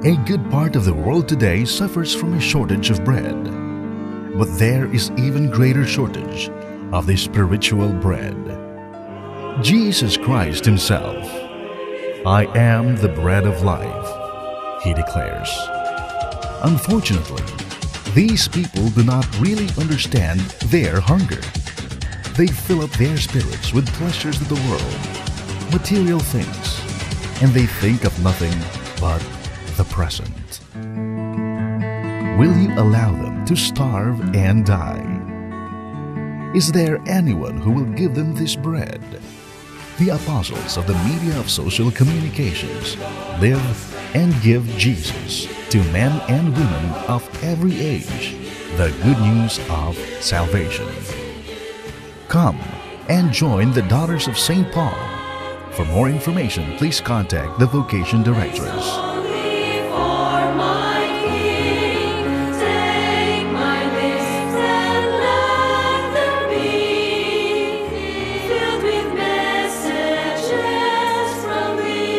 A good part of the world today suffers from a shortage of bread. But there is even greater shortage of the spiritual bread. Jesus Christ Himself. "I am the bread of life," He declares. Unfortunately, these people do not really understand their hunger. They fill up their spirits with pleasures of the world, material things, and they think of nothing but the present. Will you allow them to starve and die? Is there anyone who will give them this bread? The apostles of the media of social communications live and give Jesus to men and women of every age, the good news of salvation. Come and join the Daughters of St. Paul. For more information, please contact the Vocation Directress. Only for my King, take my lips and let them be filled with messages from thee.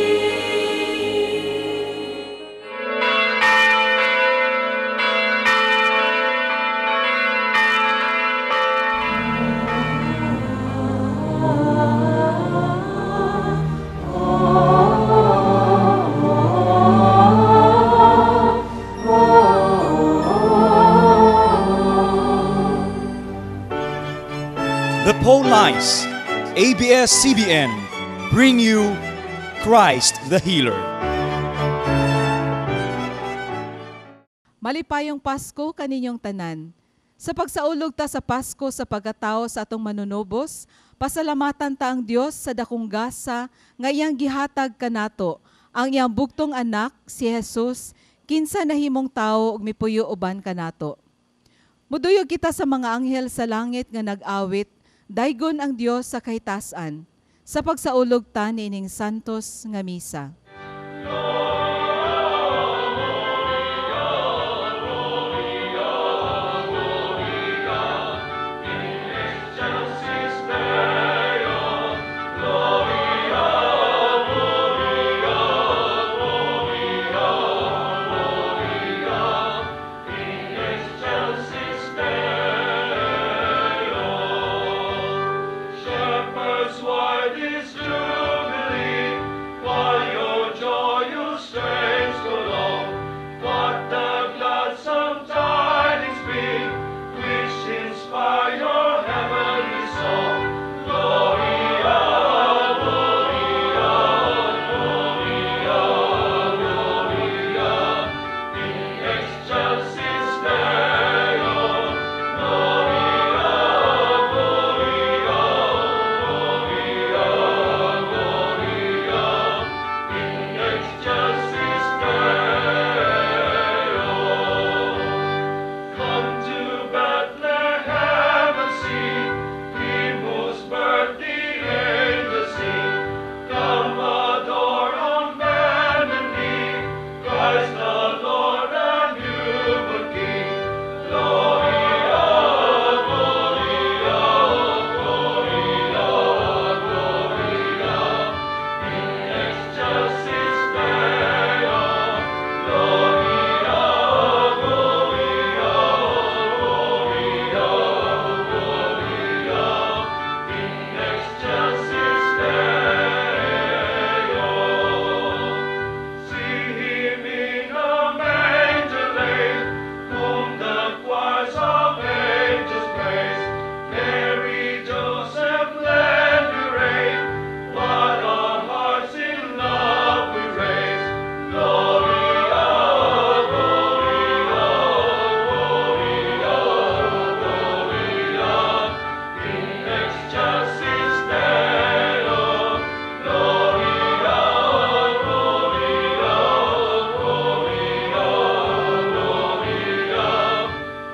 The Pole Lines, ABS-CBN, bring you Christ the Healer. Malipayong Pasko kaninyong tanan. Sa pagsaulog ta sa Pasko sa pagkatao sa atong manunubos, pasalamatan ta ang Dios sa dakong gasa nga iyang gihatag kanato, ang iyang bugtong anak si Jesus, kinsa nahimong tawo ug mipuyo uban kanato. Muduyog kita sa mga anghel sa langit nga nag-awit, "Daygon ang Dios sa kahitasan," sa pagsaulog ta niining santos nga misa. Shepherds, why this jubilee? Why your joyous strains go long? What the gladsome tidings be, which inspire your heavenly song? Gloria, Gloria, Gloria, Gloria, in excelsis Deo. Gloria, Gloria, Gloria, Gloria, in excelsis Deo. Come to Bethlehem and see Him whose birth the angels sing. Come adore on bended knee Christ the Lord and newborn King. Gloria, Gloria, Gloria, Gloria, in excelsis Deo. Gloria, Gloria, Gloria, Gloria, in excelsis Deo. See him in a manger laid, whom the choirs of angels praise. Mary, Joseph, lend your aid, while our hearts in love we raise. Gloria, Gloria, Gloria, Gloria, in excelsis Deo. Gloria, Gloria, Gloria, Gloria,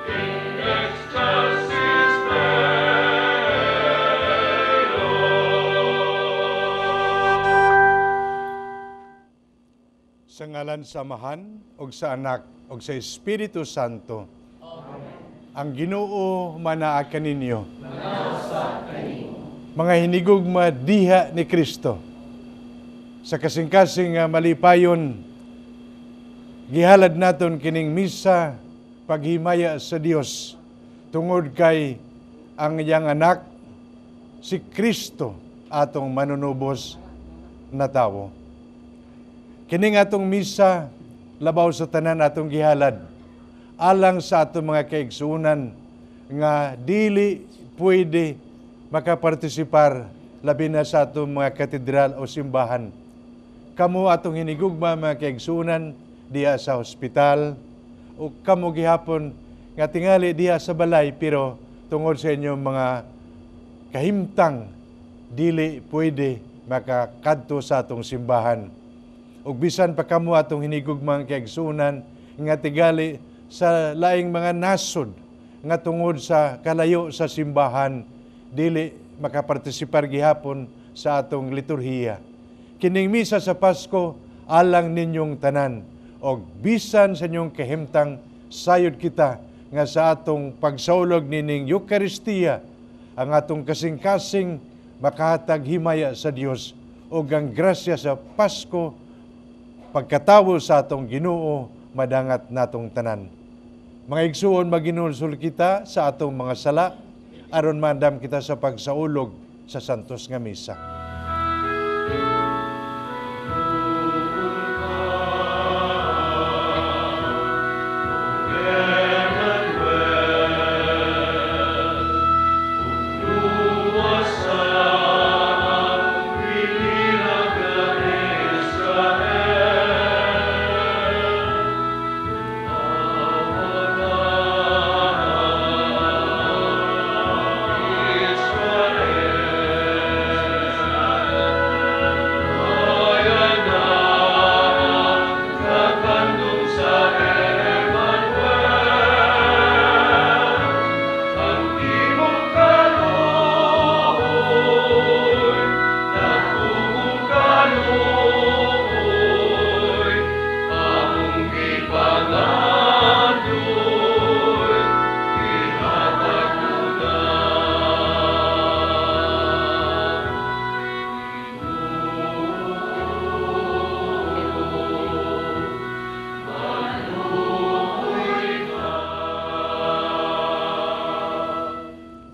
in excelsis Deo. Sa ngalan sa Amahan, ug sa Anak, ug sa Espiritu Santo. Ang Ginoo manaa kaninyo. Mga hinigugma diha ni Kristo. Sa kasing-kasing nga malipayon, Gihalad naton kining misa paghimaya sa Dios tungod kay ang iyang anak si Kristo atong manunubos na tawo. Kining atong misa labaw sa tanan atong gihalad alang sa atong mga kaigsuonan nga dili pwede makapartisipar labi na sa atong mga katedral o simbahan. Kamo atong hinigugma, mga kaigsuonan, diha sa ospital o kamo gihapon nga tingali diha sa balay, pero tungod sa inyong mga kahimtang dili pwede makakadto sa atong simbahan. Ug bisan pa kamo atong hinigugmang kaigsuonan nga tigali sa laing mga nasod nga tungod sa kalayo sa simbahan dili makapartisipar gihapon sa atong liturhiya. Kining misa sa Pasko alang ninyong tanan, og bisan sa inyong kahimtang sayod kita nga sa atong pagsaulog nining Eukaristiya ang atong kasing-kasing makahatag himaya sa Dios ug ang grasya sa Pasko pagkatawo sa atong Ginoo madangat natong tanan. Mga igsuon, maginulsol kita sa atong mga sala aron maandam kita sa pagsaulog sa Santos nga Misa.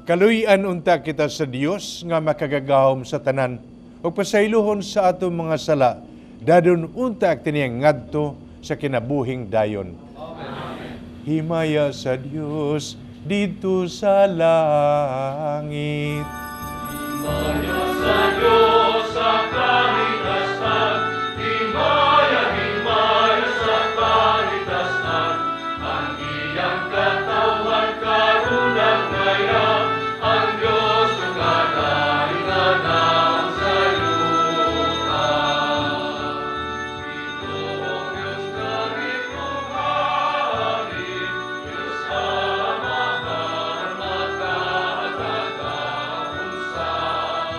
Kaluy-an unta kita sa Dios nga makagagahom sa tanan ug pasaylohon sa atong mga sala, dadon unta tiniyang ngadto sa kinabuhing dayon. Amen. Himaya sa Dios didto sa langit. Himaya sa Dios sa kahitasan, himaya, himaya sa kahitasan, ang iyang katawhan karunang ngaya, ang Diyos nga nainganang sa yuta. Ginoong Diyos nga hari, Diyos Amahan, makakagahom sa tanan.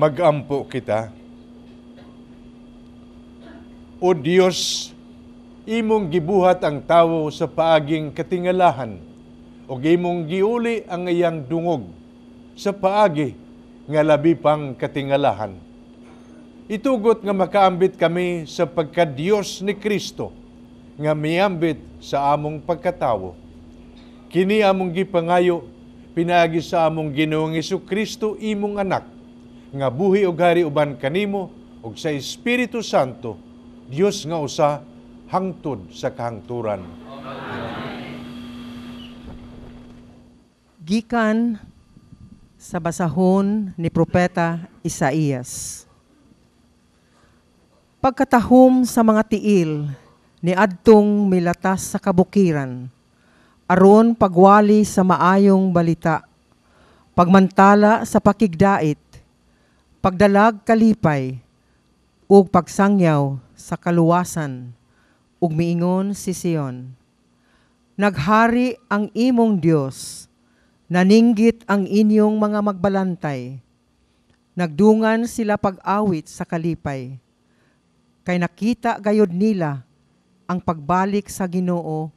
Magampo kita. O Dios, imong gibuhat ang tawo sa paaging katingalahan, ug imong giuli ang iyang dungog sa paagi nga labi pang katingalahan. Itugot nga makaambit kami sa pagka-Dios ni Kristo, nga miambit sa among pagkatawo. Kini among gipangayo, pinaagi sa among Ginoong Hesukristo, imong anak, nga buhi og hari uban kanimo ug sa Espiritu Santo, Dios nga usa, hangtod sa kahangturan. Gikan sa basahon ni Propeta Isaías. Pagkatahom sa mga tiil ni adtong milatas sa kabukiran, aron pagwali sa maayong balita, pagmantala sa pakigdait, pagdalag kalipay, ug pagsangyaw sa kaluwasan, ug miingon si Sion. Naghari ang imong Dios, naninggit ang inyong mga magbalantay. Nagdungan sila pag-awit sa kalipay, kay nakita gayod nila ang pagbalik sa Ginoo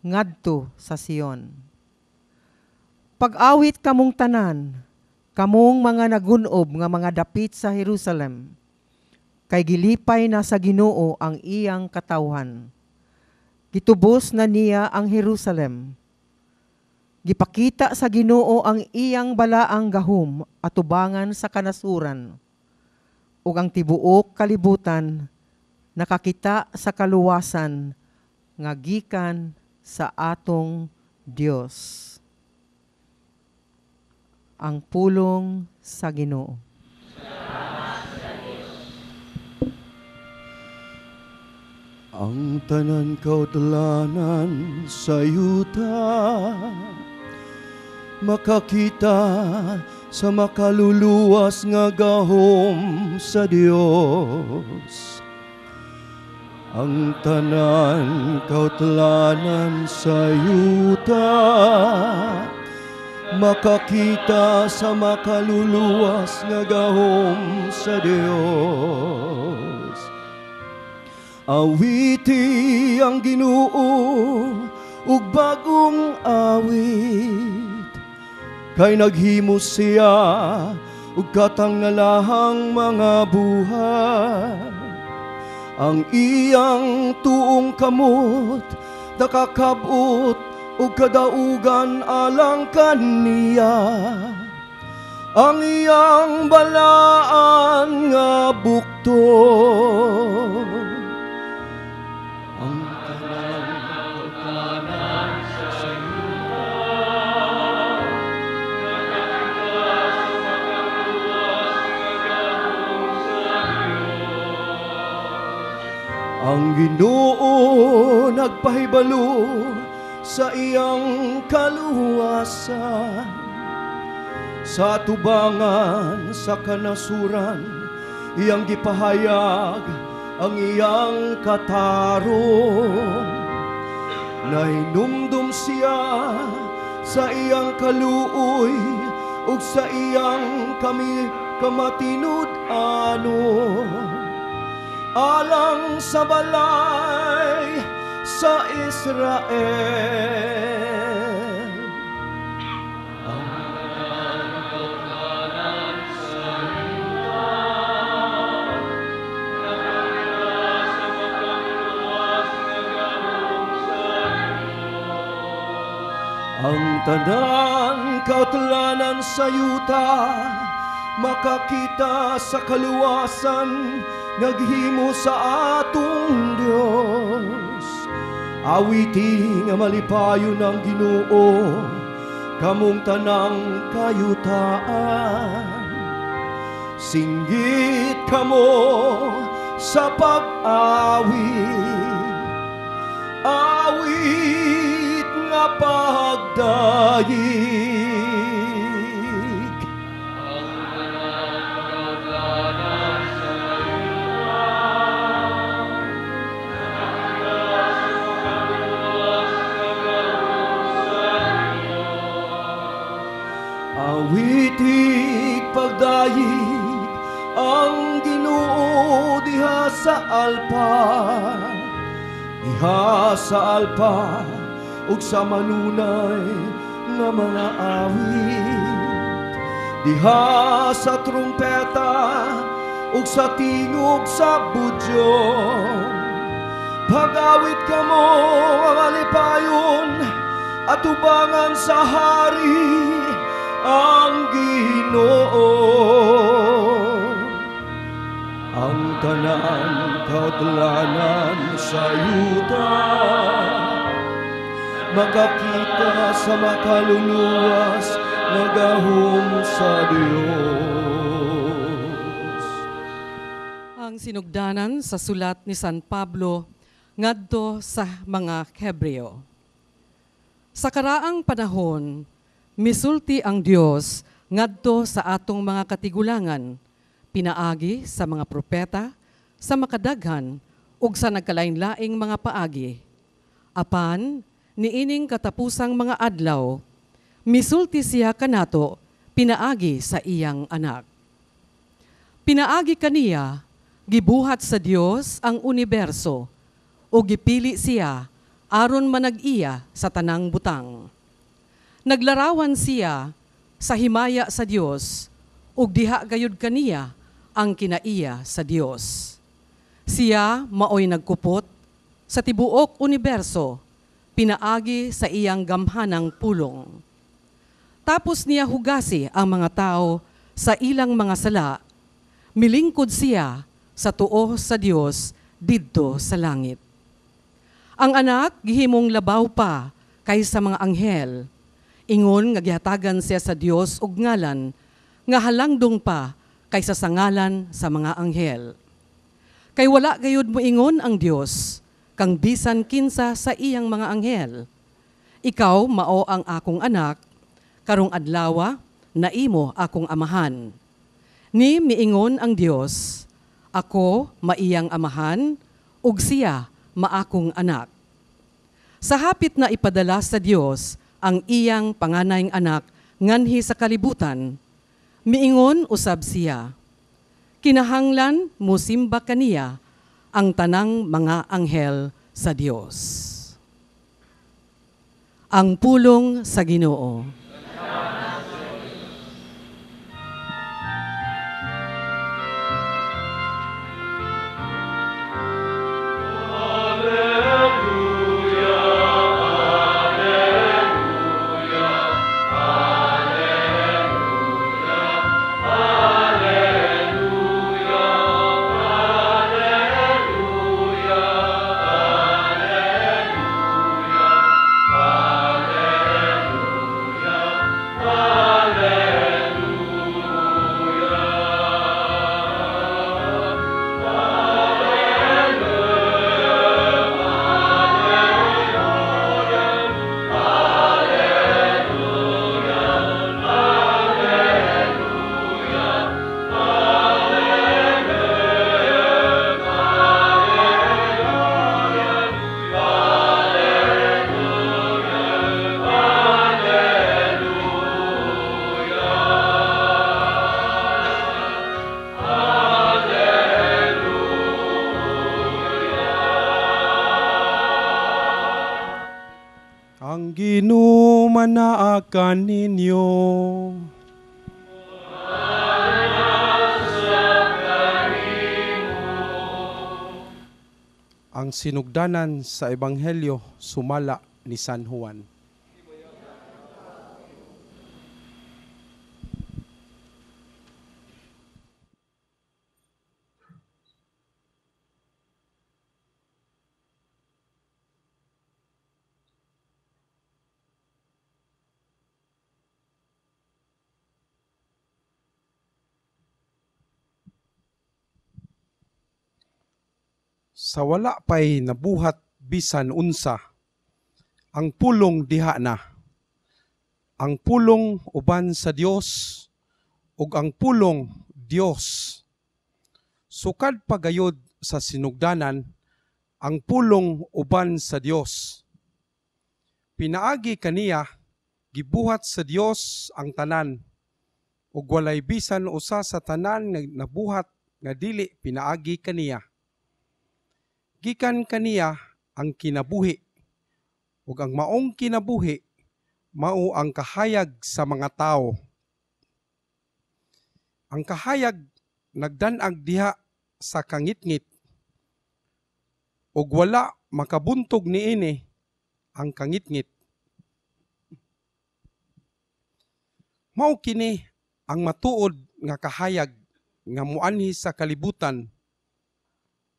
ngadto sa Sion. Pag-awit kamong tanan, kamong mga nagunob nga mga dapit sa Jerusalem, kay gilipay na sa Ginoo ang iyang katawhan. Gitubos na niya ang Jerusalem. Gipakita sa Ginoo ang iyang balaang gahom atubangan sa kanasuran, ug ang tibuok kalibutan nakakita sa kaluwasan nga gikan sa atong Dios. Ang pulong sa Ginoo. Ang tanan kautlanan sa yuta makakita sa makaluluwas nga gahom sa Dios. Ang tanan kautlanan sa yuta makakita sa makaluluwas nga gahom sa Dios. Awiti ang Ginoo ug bagong awit, kay naghimo siya ug katangalahang mga buhat. Ang iyang tuong kamot nakakabot ug kadaugan alang kaniya. Ang iyang balaan nga bukton. Ang tanan kautlanan sa yuta nakakita sa makaluluwas nga gahom sa Dios. Ang Ginoo nagpahibalo sa iyang kaluwasan, sa tubangan sa kanasuran iyang gipahayag ang iyang katarong. Nahinumdum siya sa iyang kaluoy ug sa iyang kami kamatinud-anon, alang sa balay sa Israel. Ang tanan kautlanan sa yuta nakakita sa makaluluwas nga gahom sa Dios. Ang tanan kautlanan sa yuta makakita sa kaluwasan naghimo sa atong Dios. Awiti nga malipayon ang Ginoo, kamong tanang kayutaan. Singgit kamo sa pag-awit, awit nga pagdayig. Ang tanan kautlanan sa yuta nakakita sa makaluluwas nga gahom sa Dios. Awitig pagdayig Ang Ginoo diha sa alpa, diha sa alpa ug sa manunay nga mga awit, diha sa trumpeta ug sa tingog sa budyong. Pag-awit kamo ang malipayon at ubangan sa hari ang Ginoo. Ang tanan kaudlanan sa yuta makakita sa makaluluwas nga gahom sa Dios. Ang sinugdanan sa sulat ni San Pablo ngadto sa mga Hebreo. Sa karaang panahon, misulti ang Dios ngadto sa atong mga katigulangan, pinaagi sa mga propeta, sa makadaghan ug sa nagkalain-laing mga paagi. Apan niining katapusang mga adlaw, misulti siya kanato pinaagi sa iyang anak. Pinaagi kaniya, gibuhat sa Dios ang universo o gipili siya aron manag-iya sa tanang butang. Naglarawan siya sa himaya sa Dios ug diha gayud kaniya ang kinaiya sa Dios. Siya maoy nagkupot sa tibuok universo pinaagi sa iyang gamhanang pulong. Tapos niya hugasi ang mga tao sa ilang mga sala, milingkod siya sa tuo sa Dios didto sa langit. Ang anak gihimong labaw pa kaysa mga anghel, ingon nga gihatagan siya sa Dios og ngalan nga halangdong pa kaysa sa ngalan sa mga anghel. Kay wala gayud moingon ang Dios kang bisan kinsa sa iyang mga anghel. Ikaw mao ang akong anak, karong adlawa naimo akong amahan. Ni miingon ang Dios, ako maiyang amahan ug siya maakong anak. Sa hapit na ipadala sa Dios ang iyang panganayng anak nganhi sa kalibutan, miingon usab siya, kinahanglan musimba kaniya ang tanang mga anghel sa Dios. Ang pulong sa Ginoo. Ang Ginoo manaa kaninyo. Ang sinugdanan sa Ebanghelyo sumala ni San Juan. Sa wala pa'y nabuhat bisan unsa, ang pulong diha na. Ang pulong uban sa Dios ug ang pulong Dios. Sukad pagayod sa sinugdanan, ang pulong uban sa Dios. Pinaagi kaniya, gibuhat sa Dios ang tanan, Ug walay bisan usa sa tanan nga nabuhat nga dili pinaagi kaniya. Gikan kaniya ang kinabuhi, ug ang maong kinabuhi mao ang kahayag sa mga tawo. Ang kahayag nagdan-ag diha sa kangitngit, ug wala makabuntog niini ang kangitngit. Mao kini ang matuod nga kahayag nga muanhi sa kalibutan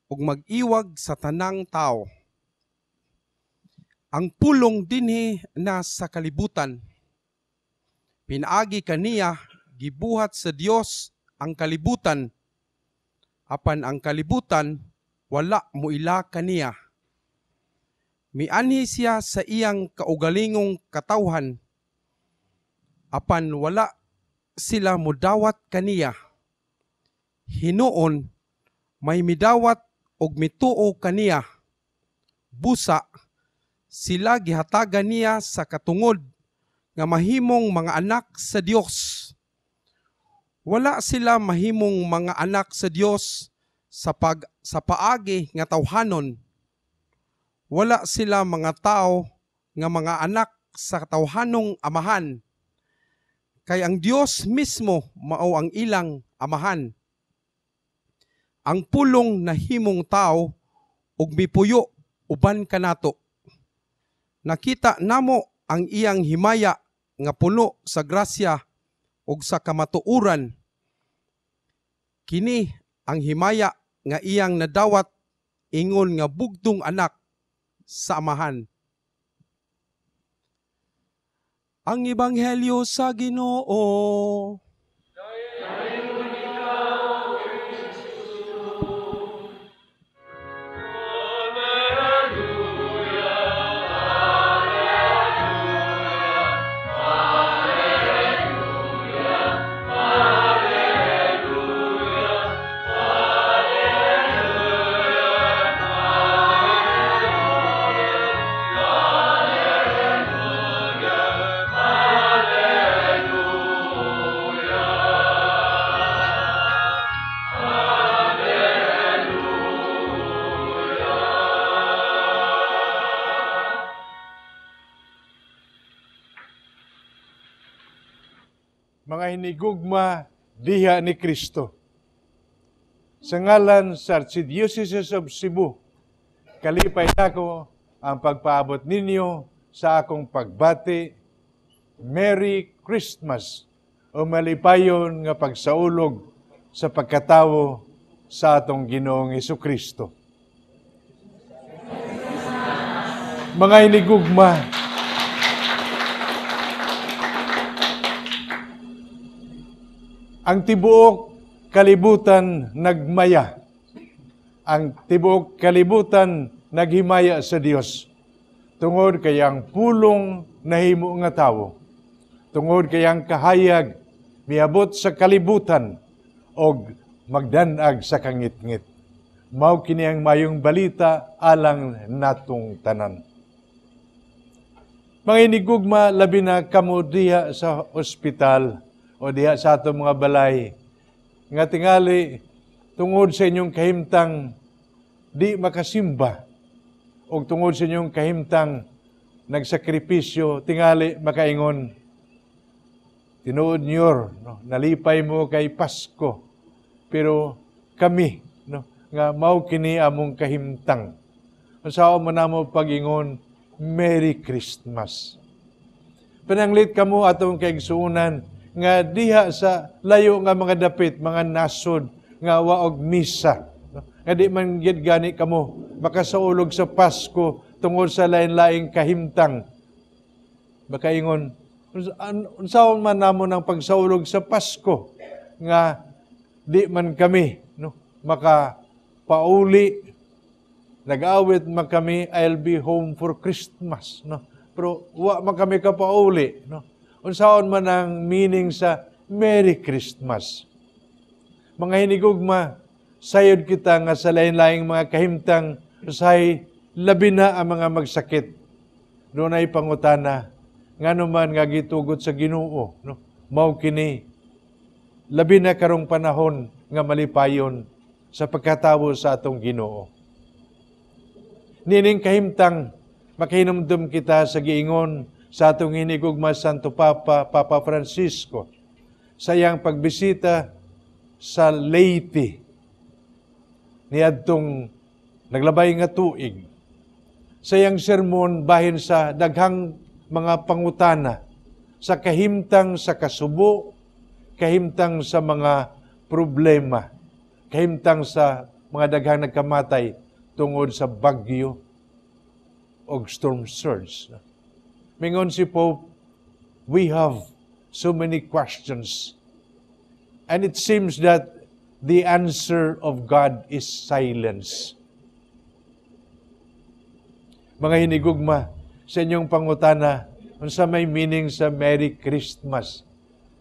ug mag-iwag sa tanang tawo. Ang pulong dinhi na sa kalibutan. Pinaagi kaniya gibuhat sa Dios ang kalibutan, apan ang kalibutan wala muila kaniya. Mianhi siya sa iyang kaugalingong katawhan, apan wala sila mudawat kaniya. Hinuon may midawat og mituo kaniya. Busa sila gihatagan niya sa katungod nga mahimong mga anak sa Dios. Wala sila mahimong mga anak sa Dios sa paagi nga tawhanon. Wala sila mga tao nga mga anak sa tawhanong amahan. Kay ang Dios mismo mao ang ilang amahan. Ang pulong nahimong tao ug mipuyo uban kanato. Nakita namo ang iyang himaya nga puno sa grasya ug sa kamatuoran. Kini ang himaya nga iyang nadawat ingon nga bugtong anak sa amahan. Ang Ebanghelyo sa Ginoo. Mga hinigugma diha ni Kristo. Sa ngalan sa Archdiocese of Cebu, kalipay nako ang pagpaabot ninyo sa akong pagbati, Merry Christmas o malipayon nga pagsaulog sa pagkatawo sa atong Ginoong Hesukristo. Mga hinigugma, ang tibuok kalibutan nagmaya. Ang tibuok kalibutan naghimaya sa Dios. Tungod kay ang pulong nahimo nga tawo. Tungod kay ang kahayag miabot sa kalibutan og magdanag sa kangitngit. Mao kini ang mayong balita alang natong tanan. Mga inigugma, labi na kamo diha sa ospital o diha sa atong mga balay, nga tingali tungod sa inyong kahimtang di makasimba, o tungod sa inyong kahimtang nagsakripisyo, tingali makaingon, tinuod niyor, no, nalipay mo kay Pasko, pero kami, no, nga mao kini among kahimtang. Unsaon man namo pag-ingon, Merry Christmas. Pananglit kamo atong kaigsuonan nga diha sa layo nga mga dapit, mga nasod, nga waog misa. Nga di man gid gani kamo makasaulog sa Pasko tungod sa lain-laing kahimtang. Makaingon, unsaon man namo ng pagsaulog sa Pasko nga di man kami, no, makapauli, nag-awit man kami, I'll be home for Christmas, no? Pero wa man kami kapauli, no? Unsaon man ang meaning sa Merry Christmas. Mga hinigugma, sayod kita nga sa lain-laing mga kahimtang usahay labi na ang mga magsakit. Dunay pangutana, ngano man nga gitugot sa Ginoo, no? Mao kini Labi na karong panahon nga malipayon sa pagkatawo sa atong Ginoo. Nining kahimtang, makahinumdum kita sa giingon sa atong hinigugma Santo Papa, Papa Francisco, sa iyang pagbisita sa Leyte niadtong naglabay nga tuig. Sa iyang sermon bahin sa daghang mga pangutana sa kahimtang sa kasubo, kahimtang sa mga problema, kahimtang sa mga daghang nagkamatay tungod sa bagyo og storm surge. Mingon si Pope, "We have so many questions and it seems that the answer of God is silence." Mga hinigugma, sa inyong pangutana, unsa may meaning sa Merry Christmas?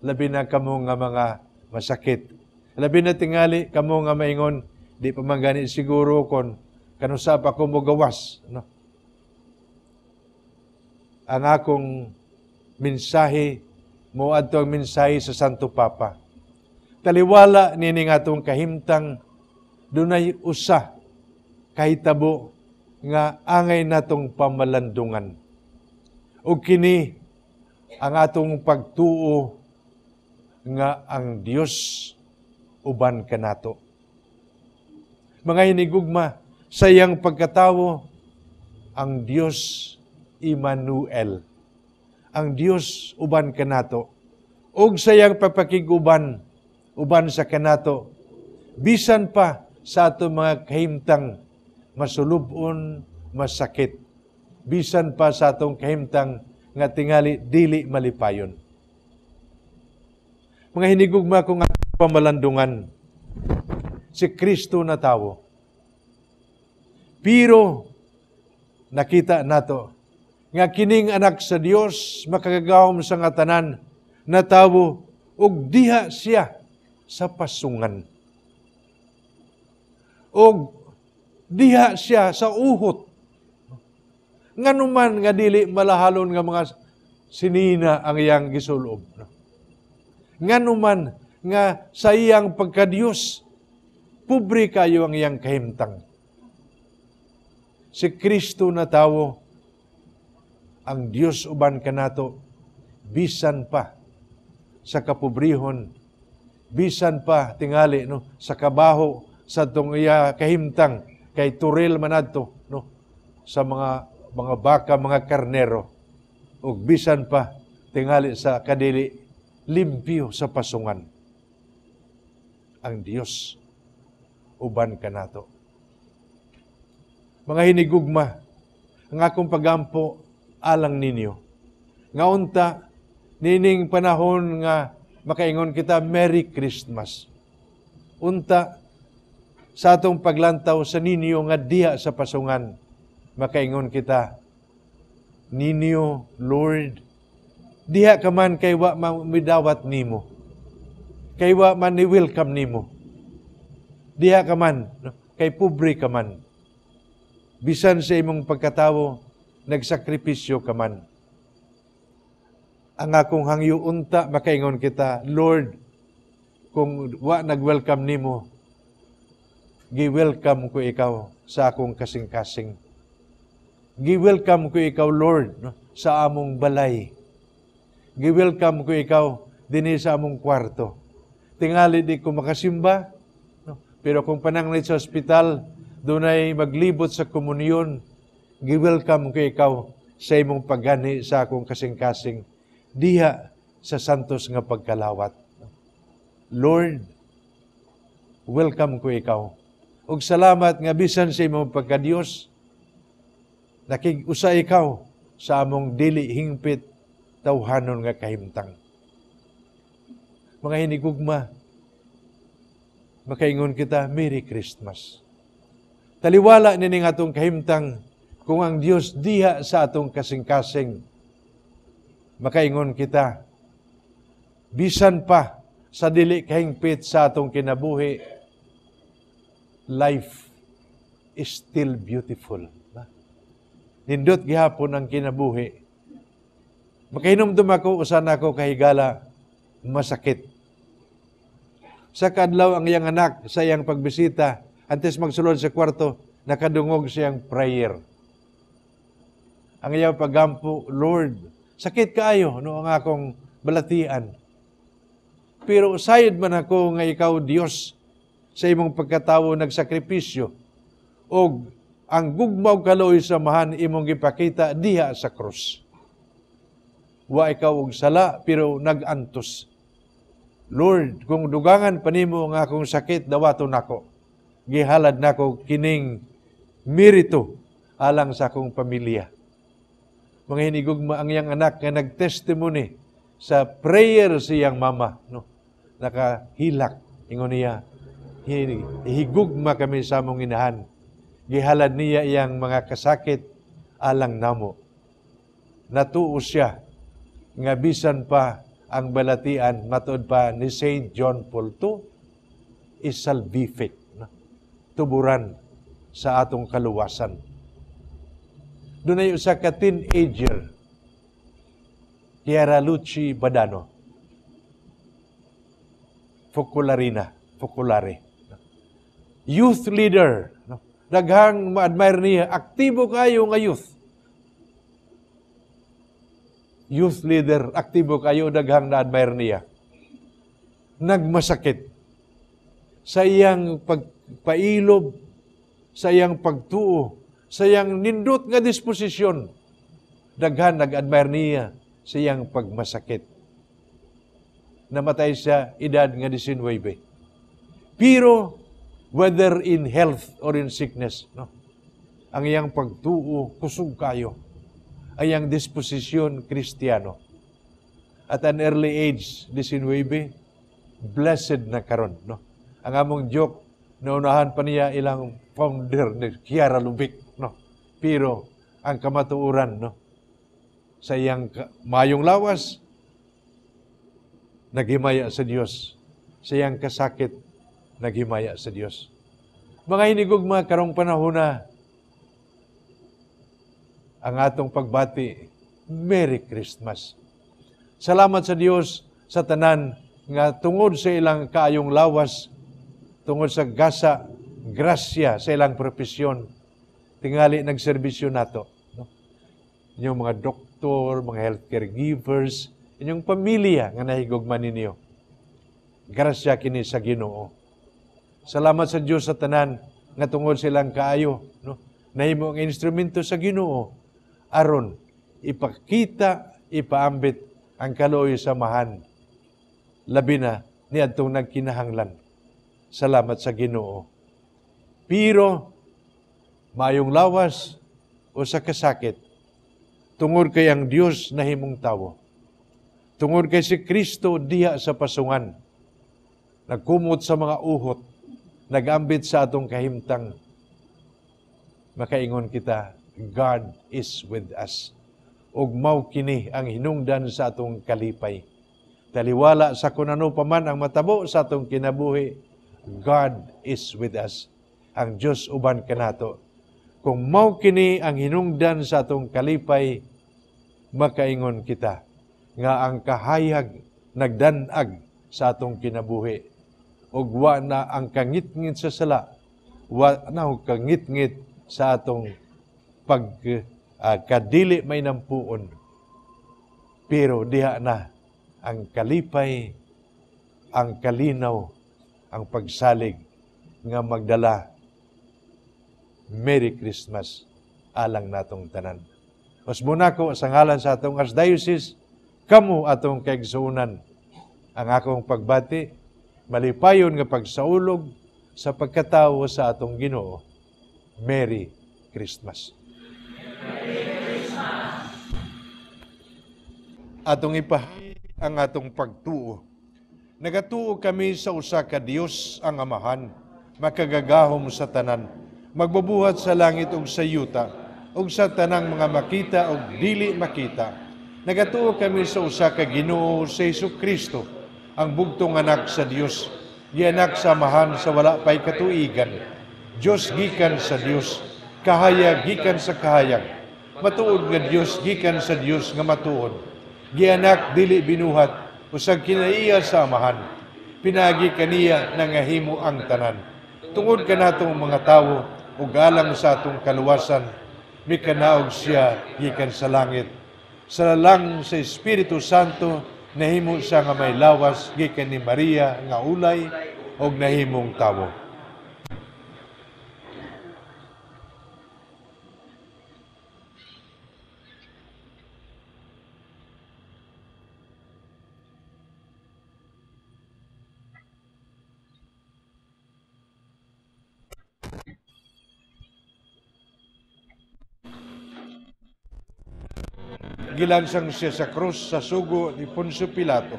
Labi na kamo nga mga masakit. Labi na tingali kamo nga maingon, "Di pa man gani siguro kon kanusa pa ko mogawas." No? Ang akong mensahe mo adto ang mensahe sa Santo Papa. Taliwala nining atong kahimtang, dunay usa kahitabo nga angay natong pamalandungan. Ug kini ang atong pagtuo nga ang Dios uban kanato. Mga hinigugma, sa iyang pagkatawo, ang Dios Emmanuel. Ang Dios uban kanato. Ug sa iyang pagpakig-uban, uban sa kanato, bisan pa sa atong mga kahimtang masulubon, masakit. Bisan pa sa atong kahimtang nga tingali dili malipayon. Mga hinigugma, kung atong pamalandungan, si Kristo na tawo. Pero nakita nato nga kining anak sa Dios makagagahom sa nga tanan natawo ug diha siya sa pasungan. Og diha siya sa uhot. Nganuman nga dili malahalon nga mga sinina ang iyang gisulob. Nganuman nga sa iyang pagkadiyos, pobre kayo ang iyang kahimtang. Si Kristo na tawo, ang Dios uban kanato, bisan pa sa kapobrehon, bisan pa tingali, no, sa kabaho sa atong iya kahimtang kay turil man adto, no, sa mga baka, mga karnero, ug bisan pa tingali sa kadili limpyo sa pasungan, ang Dios uban kanato. Mga hinigugma, ang akong pagampo alang ninyo nga unta nining panahon nga makaingon kita Merry Christmas, unta sa atong paglantaw sa ninyo nga diha sa pasungan, makaingon kita ninyo, "Lord, diha ka man kay wa man midawat nimo, kay wa man ni welcome nimo. Diha ka man, no, kay pobre ka man. Bisan sa imong pagkatawo, nagsakripisyo ka man." Ang akong hangyo unta makaingon kita, "Lord, kung wa nag-welcome nimo, gi-welcome ko ikaw sa akong kasing-kasing. Gi-welcome ko ikaw, Lord, no, sa among balay. Gi-welcome ko ikaw dinhi sa among kwarto. Tingali di ko makasimba, no, pero kung pananglit sa ospital, dunay maglibot sa komunyon, gi-welcome ko ikaw sa imong pagganhi sa akong kasing-kasing diha sa santos nga pagkalawat. Lord, welcome ko ikaw. Ug salamat nga bisan sa imong pagkadiyos, nakig-usa ikaw sa among dili hingpit tawhanon nga kahimtang." Mga hinigugma, makaingon kita Merry Christmas. Taliwala nining atong kahimtang, kung ang Dios diha sa atong kasing-kasing, makaingon kita, bisan pa sa dili kahingpit sa atong kinabuhi, life is still beautiful. Nindot gihapon ang kinabuhi. Makahinumdum ako, usa na ako kahigala, masakit. Sa kadlaw ang iyang anak sa iyang pagbisita, antes magsulod sa kwarto, nakadungog siyang prayer. Ang iyang pagampo, "Lord, sakit kaayo no ang akong balatian. Pero sayod man ako nga ikaw Dios sa imong pagkatawo nagsakripisyo og ang gugma ug kaluoy sa Amahan imong gipakita diha sa krus. Wa ikaw og sala pero nag-antos. Lord, kung dugangan pa nimo ang akong sakit, dawaton nako. Gihalad nako kining merito alang sa akong pamilya." Mga hinigugma, ang iyang anak nga nagtestimony sa prayer sa iyang mama, no? Nakahilak, ingon niya, "Higugma kami sa among inahan. Gihalad niya iyang mga kasakit alang namo." Natuo siya nga bisan pa ang balatian, matuod pa ni Saint John Paul II, is salvific, no? Tuburan sa atong kaluwasan. Dunay usa ka teenager, Chiara Luce Badano, Focolarina, Focolare. Youth leader, no? Daghang ma-admire niya, aktibo kayo nga youth. Youth leader, aktibo kayo, daghang na-admire niya. Nagmasakit sa iyang pagpailob, sa iyang pagtuo, sa iyang nindot nga disposisyon. Daghan nag-admire niya sa iyang pagmasakit. Namatay sa edad nga 19. Pero whether in health or in sickness, no, ang iyang pagtuo kusog kayo. Ang iyang disposisyon Kristiyano. At an early age, 19, blessed na karon, no? Ang among joke, naunahan pa niya ilang founder ni Chiara Lubich, no? Pero ang kamatuoran, no, sa iyang mayong lawas, naghimaya sa Dios. Sa iyang kasakit, naghimaya sa Dios. Mga hinigugma, karong panahon na ang atong pagbati, Merry Christmas. Salamat sa Dios sa tanan nga tungod sa ilang kaayong lawas, tungod sa gasa, grasya sa ilang profesyon, tingali nagserbisyo nato. No? Inyong mga doktor, mga healthcare givers, inyong pamilya nga nahigugma ninyo. Grasya kini sa Ginoo. Salamat sa Dios sa tanan nga tungod sa ilang kaayo, no, nahimo ang instrumento sa Ginoo aron ipakita, ipaambit ang kaluoy sa Amahan, labi na niadtong nagkinahanglan. Salamat sa Ginoo. Pero maayong lawas o sa kasakit, tungod kay ang Dios nahimong tawo, tungod kay si Kristo diha sa pasungan, nagkumot sa mga uhot, nagambit sa atong kahimtang, makaingon kita, God is with us. Ug mao kini ang hinungdan sa atong kalipay. Taliwala sa kung ano pa man ang matabo sa atong kinabuhi, God is with us. Ang Diyos uban kanato. Kung mao kini ang hinungdan sa atong kalipay, makaingon kita nga ang kahayag nagdanag sa atong kinabuhi. Ug wa na ang kangitngit sa sala, wa na ang kangitngit sa atong pag kadili may nampuon. Pero diha na ang kalipay, ang kalinaw, ang pagsalig nga magdala Merry Christmas alang natong tanan. Usbon nako sa ngalan sa atong Archdiocese, kamo atong kaigsuonan, ang akong pagbati, malipayon nga pagsaulog sa pagkatawo sa atong Ginoo. Merry Christmas. Atong ipahayag ang atong pagtuo. Nagatuo kami sa usa ka Dios ang Amahan, makagagahom sa tanan, magbubuhat sa langit ug sa yuta, ug sa tanang mga makita ug dili makita. Nagatuo kami sa usa ka Ginoo sa Hesus Kristo, ang bugtong anak sa Dios, gianak sa Amahan sa wala pay katuigan. Dios gikan sa Dios, kahayag gikan sa kahayag, matuod nga Dios gikan sa Dios nga matuod. Gianak dili binuhat, usag kinaiya sa Amahan. Pinaagi kaniya nangahimo ang tanan. Tungod kanatong mga tawo ug alang sa atong kaluwasan, mikanaog siya gikan sa langit. Sa lalang sa Espiritu Santo, nahimo siya nga may lawas gikan ni Maria nga ulay og nahimong tawo. Gilansang siya sa krus sa sugo ni Poncio Pilato.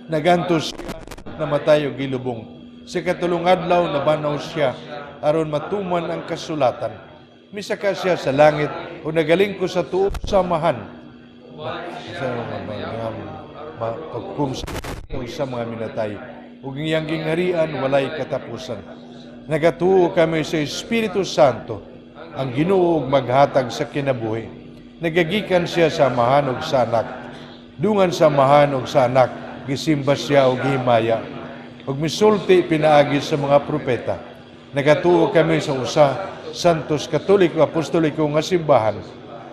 Nagantos siya, namatay og gilubong. Sa katulong adlaw nabanaw siya aron matuman ang kasulatan. Misaka siya sa langit o nagalingko sa tuok sa amahan. Sa mga minatay ug iyang gingharian walay katapusan. Nagatuo kami sa Espiritu Santo, ang Ginoo ug maghatag sa kinabuhi. Nagagikan siya sa amahan ug sa anak. Dungan sa amahan ug sa anak, gisimba siya og gihimaya. Ug misulti pinaagi sa mga propeta. Nagatuo kami sa usa Santos Katoliko Apostoliko nga simbahan.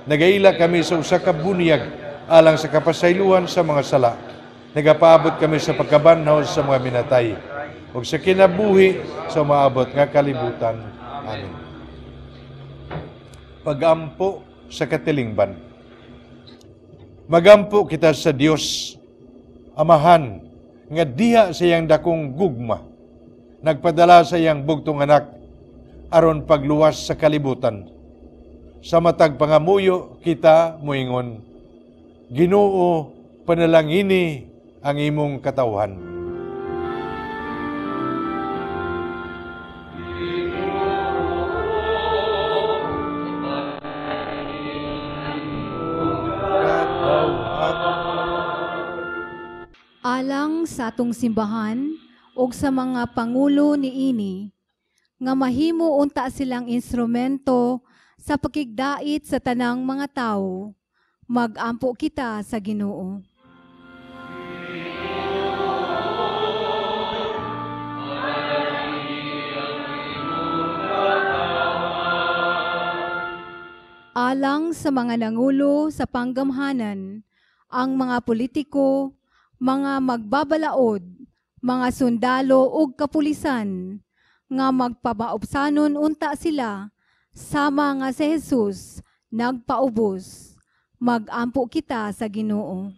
Nagaila kami sa usa ka bunyag alang sa kapasayloan sa mga sala. Nagapaabot kami sa pagkabanhaw sa mga minatay ug sa kinabuhi sa maabot nga kalibutan. Amen. Pagampo sa katilingban. Magampo kita sa Dios, Amahan, nga diha sa iyang dakong gugma, nagpadala sa iyang bugtong anak, aron pagluwas sa kalibutan. Sa matag pangamuyo kita moingon, Ginoo, panalangini ang imong katawhan. Alang sa atong simbahan ug sa mga pangulo niini nga mahimo unta silang instrumento sa pakigdait sa tanang mga tawo, magampo kita sa Ginoo. Alang sa mga nangulo sa panggamhanan, ang mga politiko, mga magbabalaod, mga sundalo ug kapulisan, nga magpabaobsanon unta sila, sama nga si Jesus nagpaubos. Magampo kita sa Ginoo.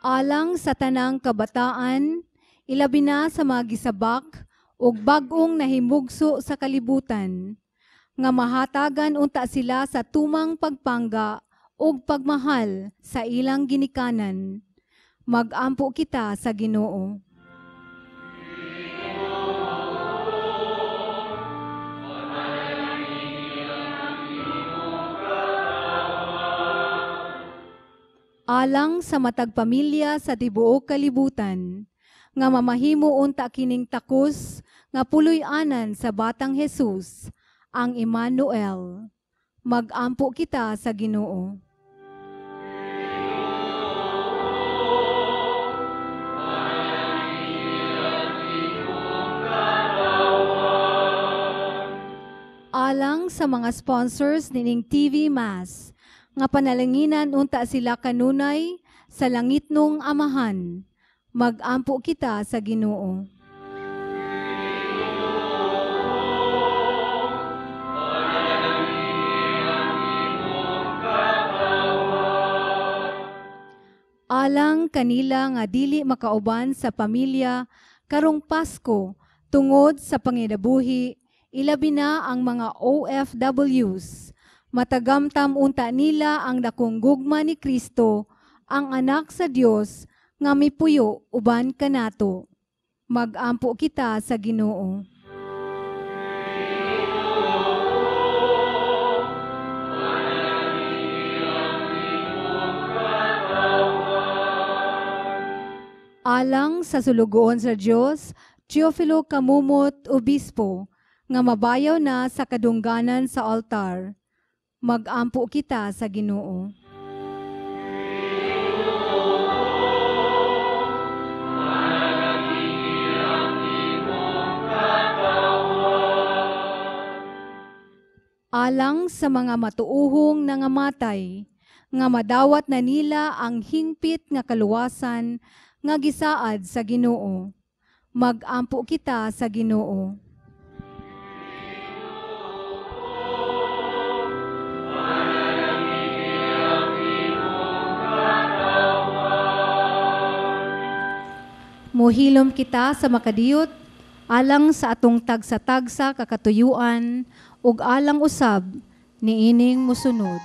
Alang sa tanang kabataan, ilabi na sa mga gisabak ug bag-ong nahimugso sa kalibutan, nga mahatagan unta sila sa tumang pagpangga ug pagmahal sa ilang ginikanan. Magampo kita sa Ginoo. Alang sa matag pamilya sa tibuok kalibutan, nga mamahimo unta kining takos nga puloy-anan sa batang Jesus, ang Emmanuel. Magampo kita sa Ginoo. Alang sa mga sponsors nining TV Mass, nga panalanginan unta sila kanunay sa langitnong Amahan. Magampo kita sa Ginoo. Alang kanila nga dili makauban sa pamilya karong Pasko tungod sa panginabuhi, ilabi na ang mga OFWs. Matagamtam unta nila ang dakong gugma ni Kristo, ang anak sa Dios nga mipuyo uban kanato. Magampo kita sa Ginoo. Alang sa sulugoon sa Dios, Teofilo Camumot, Obispo, nga mabayaw na sa kadungganan sa altar. Magampo kita sa Ginoo. Alang sa mga matuohong nangamatay, nga madawat na nila ang hingpit nga kaluwasan nga gisaad sa Ginoo. Magampo kita sa Ginoo. Mohilom kita sa makadiyot alang sa atong tagsa-tagsa kakatuyuan ug alang usab niining mosunod.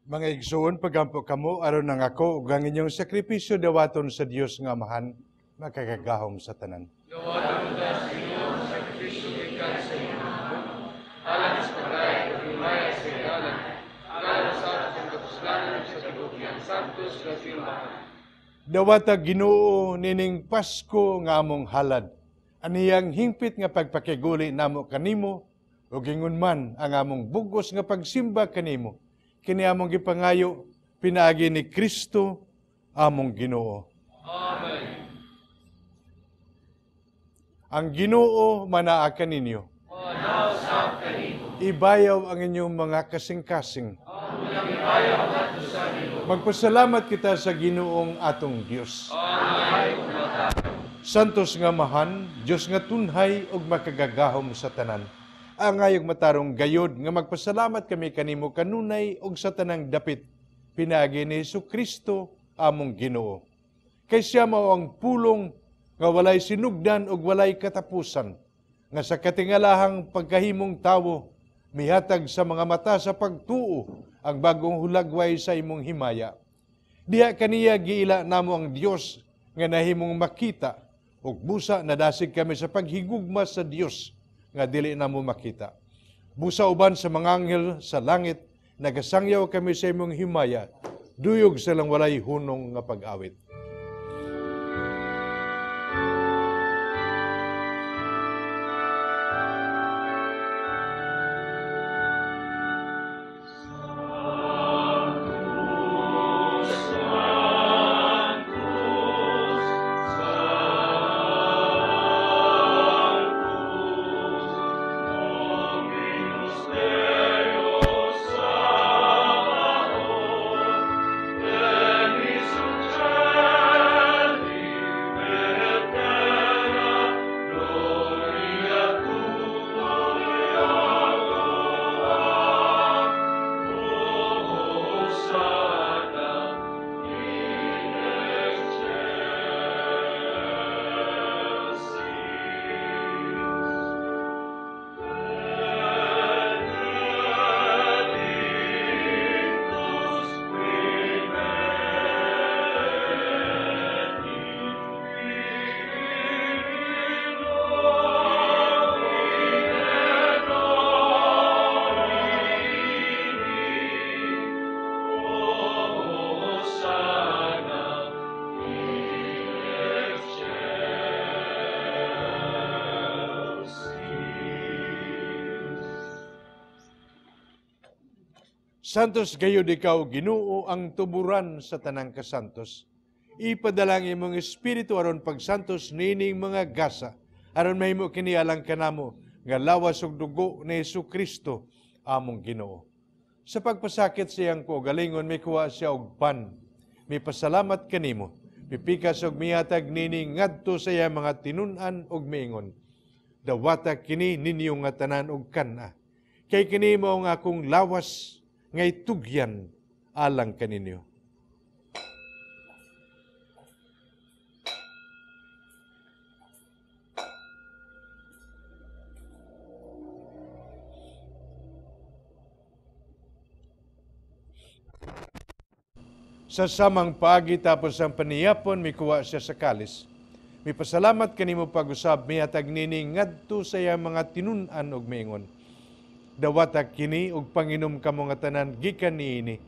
Mga igsoon, pagampo kamo aron nang ako ug ang inyong sakripisyo dawaton sa Dios nga Amahan, makagagahom sa tanan. Dawatan ta sa Ginoo ang sakripisyo gikan sa imong mga alang sa pagdayeg ug himaya sa iyang ngalan, alang sa atong kapuslanan ug sa tibuok iyang santos nga simbahan. Dawata Ginoo nining Pasko nga among halad. Aniyang hingpit nga pagpakiguli namo kanimo ug ingon man ang among bugos nga pagsimba kanimo. Kini among gipangayo pinaagi ni Kristo among Ginoo. Amen. Ang Ginoo manaa kaninyo. Manaw sab kanimo. Ibayaw ang inyong mga kasing-kasing. Among ibayaw ngadto sa Ginoo. Magpasalamat kita sa Ginoong atong Dios. Amen. Santos nga Amahan, Dios nga tunhay ug makagagahom sa tanan. Angay ug matarong gayod nga magpasalamat kami kanimo kanunay ug sa tanang dapit pinaagi ni Hesukristo among Ginoo. Kay siya mao ang pulong nga walay sinugdan ug walay katapusan, nga sa katingalahang pagkahimong tawo mihatag sa mga mata sa pagtuo ang bagong hulagway sa imong himaya. Diha kaniya giila namo ang Dios nga nahimong makita ug busa nadasig kami sa paghigugma sa Dios nga dili namo makita. Busa uban sa mga anghel sa langit nagasangyaw kami sa imong himaya, duyog silang walay hunong nga pag-awit. Santos gayud ikaw, Ginoo, ang tuburan sa tanang kasantos. Ipadala ang imong espiritu aron pagsantos niining mga gasa, aron mahimo kini alang kanamo nga lawas ug dugo ni Hesukristo among Ginoo. Sa pagpasakit sa iyang kaugalingon, mikuha siya og pan. Mipasalamat kanimo, mipikas og mihatag nini ngadto sa iyang mga tinun-an og miingon. Dawata kini ninyo nga tanan og kan-a. Kay kini mao ang akong lawas nga itugyan alang kaninyo. Sa samang paagi tapos ang paniyapon, mikuha siya sa kalis. Mipasalamat kanimo pag-usab, mihatag nini ngadto sa iyang mga tinun-an og miingon. Dawata kini og panginom kamo nga tanan gikan niini.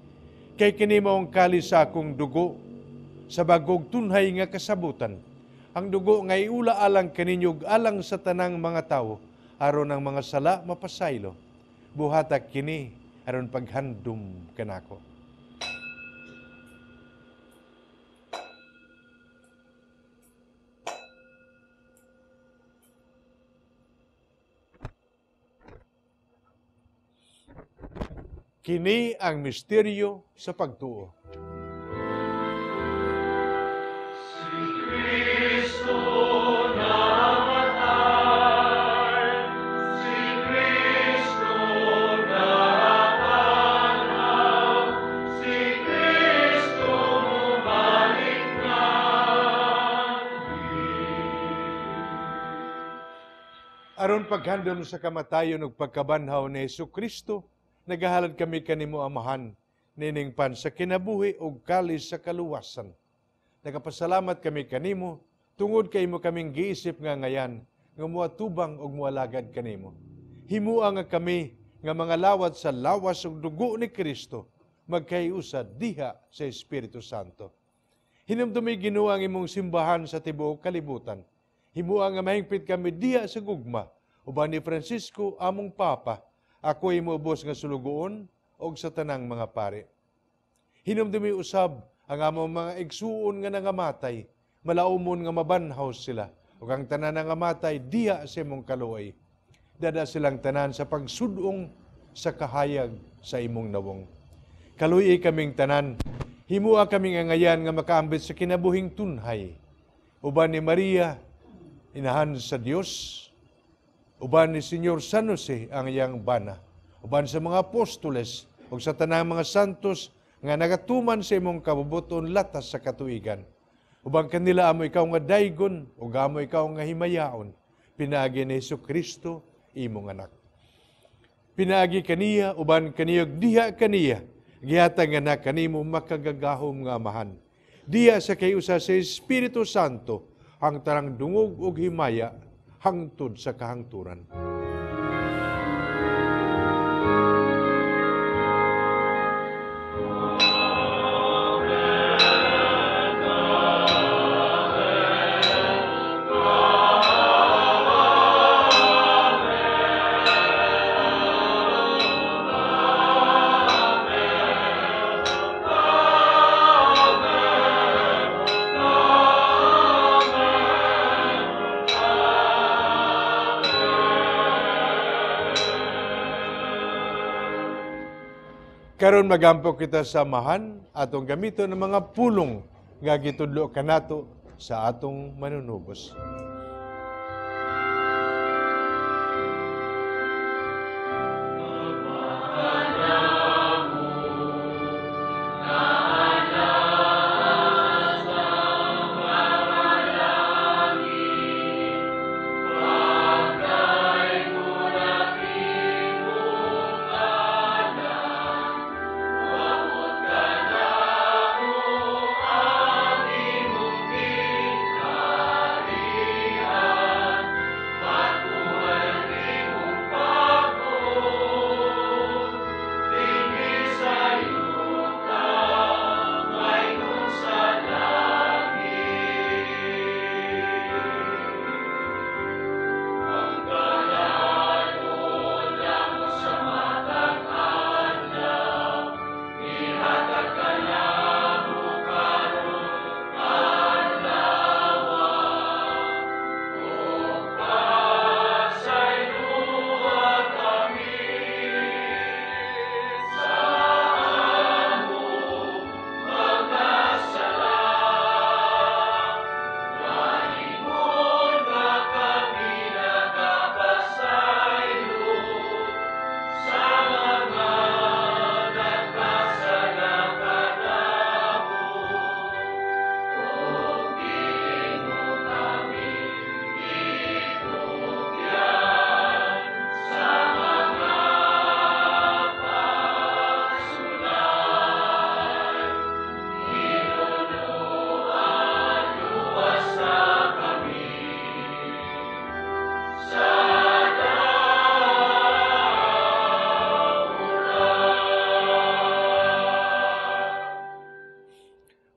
Kay kini mao ang kalis sa akong dugo sa bagong tunhay nga kasabutan. Ang dugo nga iula alang kaninyo ug alang sa tanang mga tawo aron ang mga sala mapasaylo. Buhata kini aron paghandom kanako. Kini ang misteryo sa pagtuo. Si Kristo namatay, si Kristo napangaw, si Kristo mubalik na. Aron paghandom sa kamatayon ug pagkabanhaw ni Hesukristo, nagahalad kami kanimo Amahan, nining pan sa kinabuhi ug kalis sa kaluwasan. Nagapasalamat kami kanimo Tungod kay imo kaming giisip nga ngayan, nga muatubang ug mualagad kanimo. Himua nga kami nga mga lawat sa lawas ug dugo ni Kristo, magkaiusa diha sa Espiritu Santo. Hinumdumi Ginoo ang imong simbahan sa tibuok kalibutan. Himua nga mahingpit kami diha sa gugma, uban ni Francisco among Papa, ako imo ubos nga sulugoon og sa tanang mga pare. Hinumdumi usab ang among mga igsuon nga nangamatay, malaumon nga mabanhaw sila, ug ang tanan nangamatay diha sa imong kaluoy. Dada silang tanan sa pagsudong sa kahayag sa imong nawong. Kaluoy kaming tanan, himua kaming angayan nga makaambit sa kinabuhing tunhay. Uban ni Maria, inahan sa Dios, uban ni Senyor San Jose ang iyang bana, uban sa mga apostoles ug sa tanang mga santos nga nagatuman sa imong kabubuton latas sa katuigan. Uban kanila amo ikaw nga daygon ug amo ikaw nga himayaon, pinaagi ni Hesus Kristo imong anak. Pinaagi kaniya uban kaniya diha kaniya gihatag nga na kanimo makagagahom nga amahan. Diha sa kayusa sa Espiritu Santo ang tarang dungog ug himaya hangtod sa kahangturan. Karon magampo kita sa amahan atong gamiton ng mga pulong nga gitudlo kanato sa atong manunubos.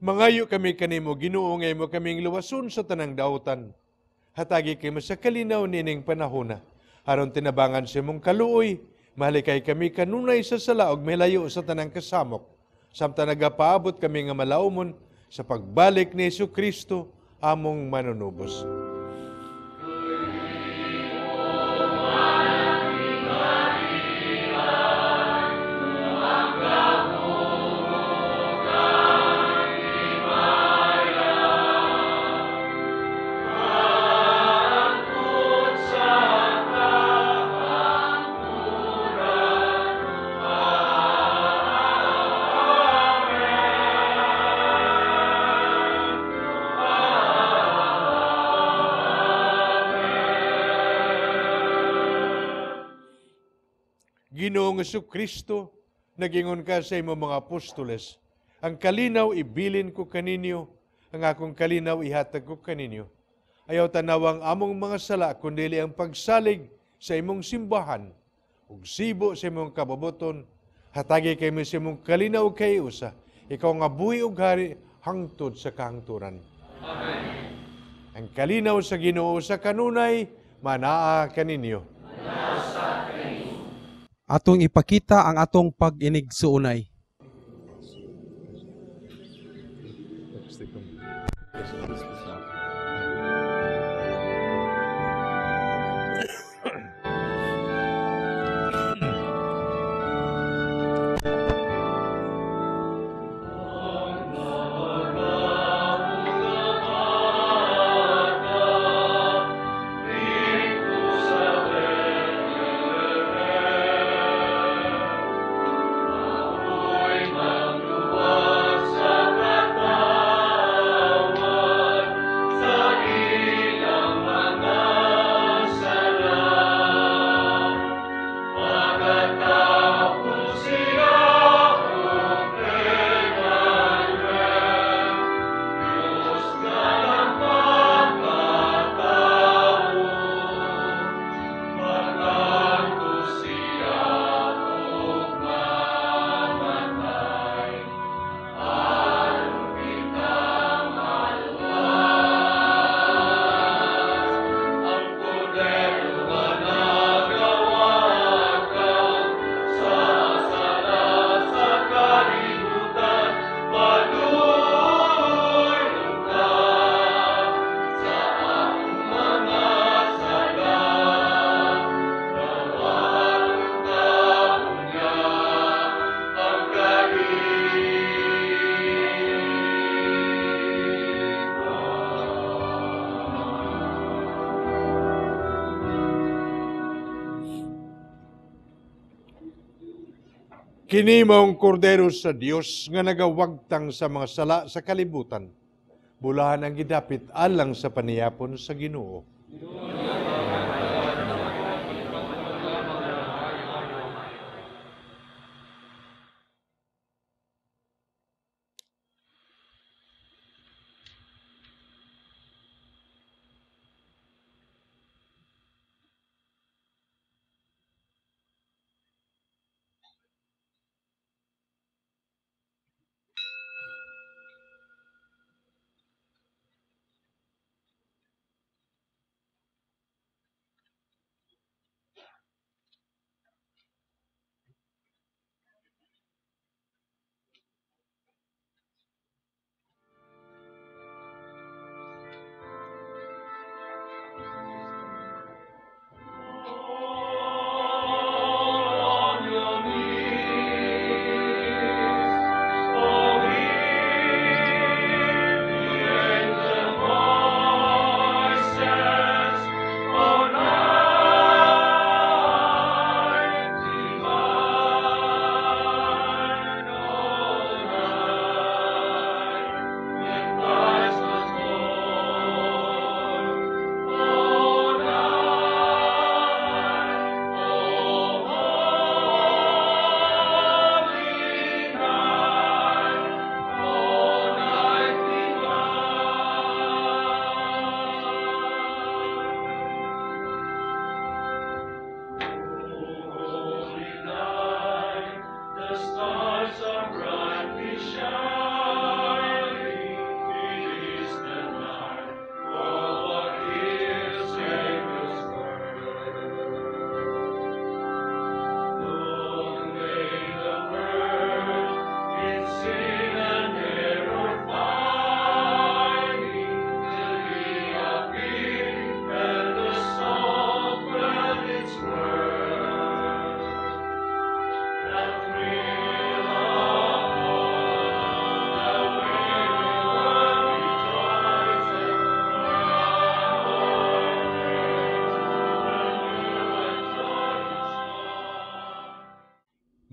Mangayo kami kanimo, Ginoo, nga imo kaming luwason sa tanang dautan. Hatagi kami sa kalinaw nining panahona. Aron tinabangan sa imong kaluoy, mahalikay kami kanunay sa sala ug milayo sa tanang kasamok. Samtang nagapaabot kami nga malaumon sa pagbalik ni Hesus Kristo among manunubos. Ginoong Jesucristo, nagingon ka sa imong mga apostoles, ang kalinaw ibilin ko kaninyo, ang akong kalinaw ihatag ko kaninyo. Ayaw tanawang among mga sala kundili ang pagsalig sa imong simbahan ug sibo sa imong kababoton. Hatagi kami sa imong kalinaw kay usa. Ikaw nga buhi ug hari hangtod sa kahangturan. Amen. Ang kalinaw sa Ginoo sa kanunay manaa kaninyo. Atong ipakita ang atong pag-inigsuonay. Kini maong kordero sa Dios nga nagawagtang sa mga sala sa kalibutan. Bulahan ang gidapit alang sa paniyapon sa Ginoo.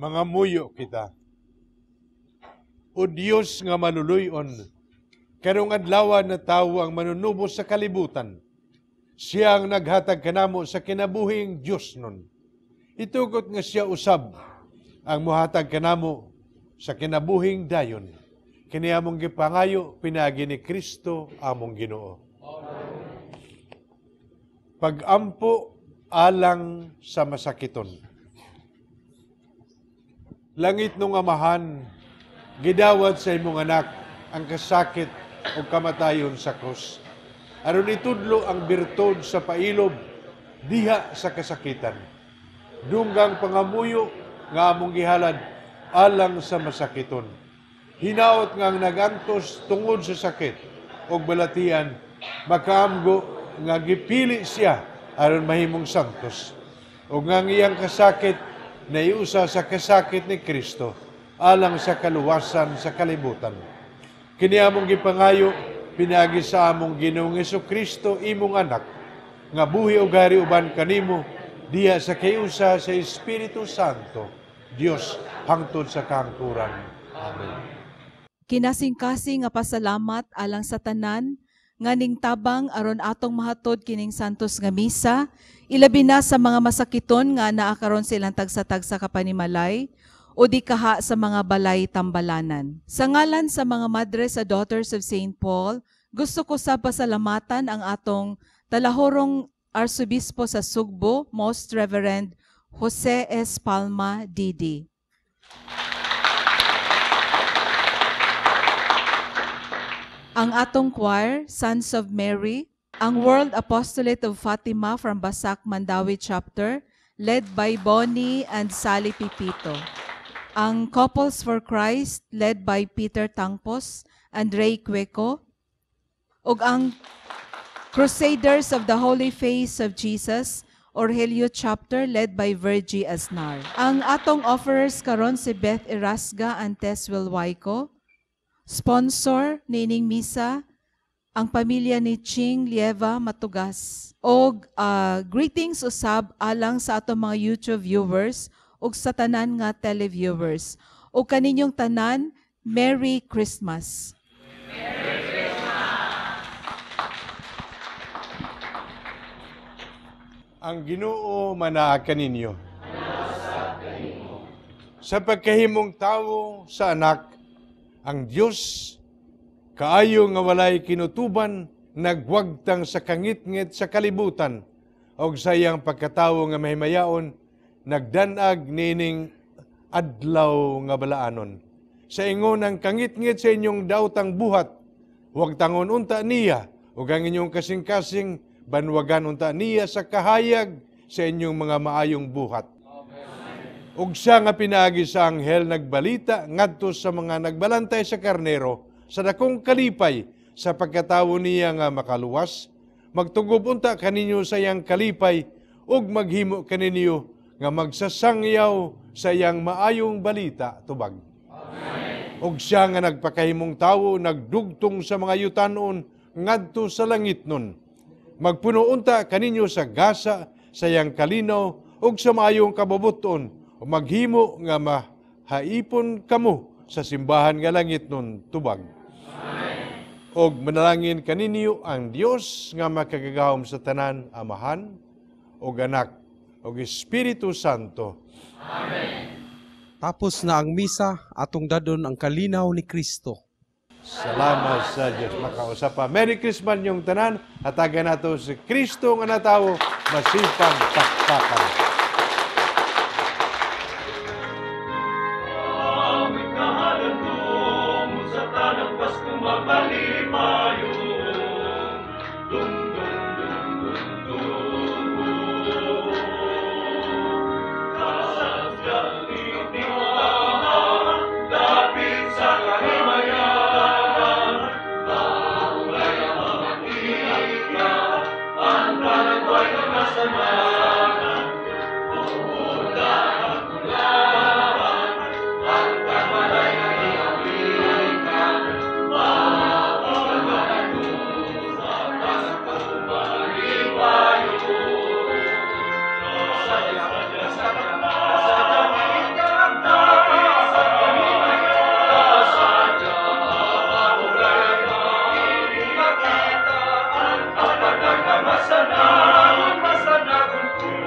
Mga muyo kita. O Dios nga maluluyon, karong adlaw na tawo ang manunubos sa kalibutan. Siya ang naghatag kanamo sa kinabuhing Dios nun. Itugot nga siya usab ang muhatag kanamo sa kinabuhing dayon. Kini among gipangayo pinaagi ni Kristo among Ginoo. Amen. Pagampo alang sa masakiton. Langit nung Amahan, gidawat sa imong anak ang kasakit o kamatayon sa krus. Aron itudlo ang birtud sa pailob diha sa kasakitan. Dunggang pangamuyo nga among gihalad alang sa masakiton. Hinaot nga ang nagantos tungod sa sakit og balatian, makaamgo nga gipili siya aron mahimong santos. Ug nga ang iyang kasakit naiusa sa kasakit ni Kristo alang sa kaluwasan sa kalibutan. Kini among gipangayo pinaagi sa among Ginoong Hesukristo, imong anak, nga buhi og hari uban kanimo diha sa kayusa sa Espiritu Santo, Dios hangtod sa kahangturan. Amen. Kinasingkasing nga pasalamat alang sa tanan nga ningtabang aron atong mahatod kining santos nga misa, ilabi na sa mga masakiton nga naa karon silang tagsa-tagsa ka panimalay o di kaha sa mga balay tambalanan. Sa ngalan sa mga madre sa Daughters of St. Paul, gusto ko sa pasalamatan ang atong talahorong Arsobispo sa Sugbo, Most Reverend Jose S. Palma, D.D. Ang atong choir, Sons of Mary, ang World Apostolate of Fatima from Basak, Mandaue Chapter, led by Bonnie and Sally Pipito. Ang Couples for Christ, led by Peter Tangpos and Ray Cueco. Ug ang Crusaders of the Holy Face of Jesus, Orhelio Chapter, led by Virgie Aznar. Ang atong offerers karon si Beth Erasga and Tess Wilwayco. Sponsor nining misa ang pamilya ni Ching Lieva Matugas. Og greetings usab alang sa atong mga YouTube viewers ug sa tanan nga televiewers. Og kaninyong tanan, Merry Christmas. Merry Christmas. Ang Ginoo manaa kaninyo. Sa pagkahimong tawo sa anak, ang Dios kaayo nga walay kinutuban, nagwagtang sa kangitngit sa kalibutan, og sa iyang pagkatawo nga mahimayaon, nagdanag niining adlaw nga balaanon. Sa ingon ang kangitngit sa inyong daotang buhat, wagtangon unta niya, ug ang inyong kasing-kasing banwagan unta niya sa kahayag sa inyong mga maayong buhat. Ug siya nga pinaagi sa anghel nagbalita ngadto sa mga nagbalantay sa karnero sa dakong kalipay sa pagkatawo niya nga makaluwas, magtugob unta kaninyo sa iyang kalipay ug maghimo kaninyo nga magsasangyaw sa iyang maayong balita tubag. Amen. Ug siya nga nagpakahimong tawo nagdugtong sa mga yutanon ngadto sa langit nun. Magpuno unta kaninyo sa gasa sa iyang kalinaw ug sa maayong kabubuton, maghimo nga mahaipon kamo sa simbahan nga langit nun tubag. Amen. Og manalangin kaninyo ang Dios nga makagagahom sa tanan, Amahan og Anak og Espiritu Santo. Amen. Tapos na ang misa, atong dadon ang kalinaw ni Kristo. Salamat sa Dios. Makausap pa. Merry Christmas yung tanan. Hatagan nato si Kristo nga natawo masipang pakpakan. Masanahon, masanahon.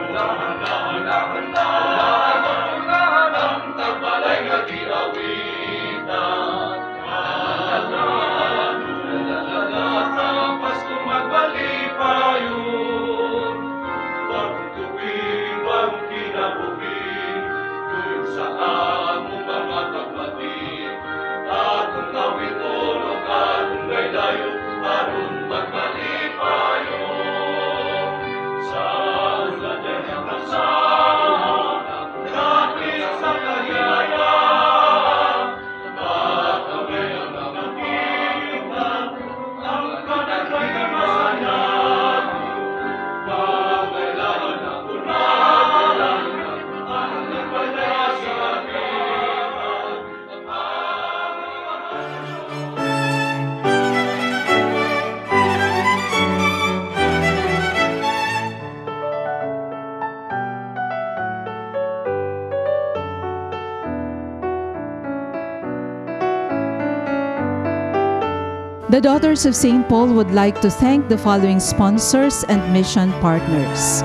The Daughters of St. Paul would like to thank the following sponsors and mission partners.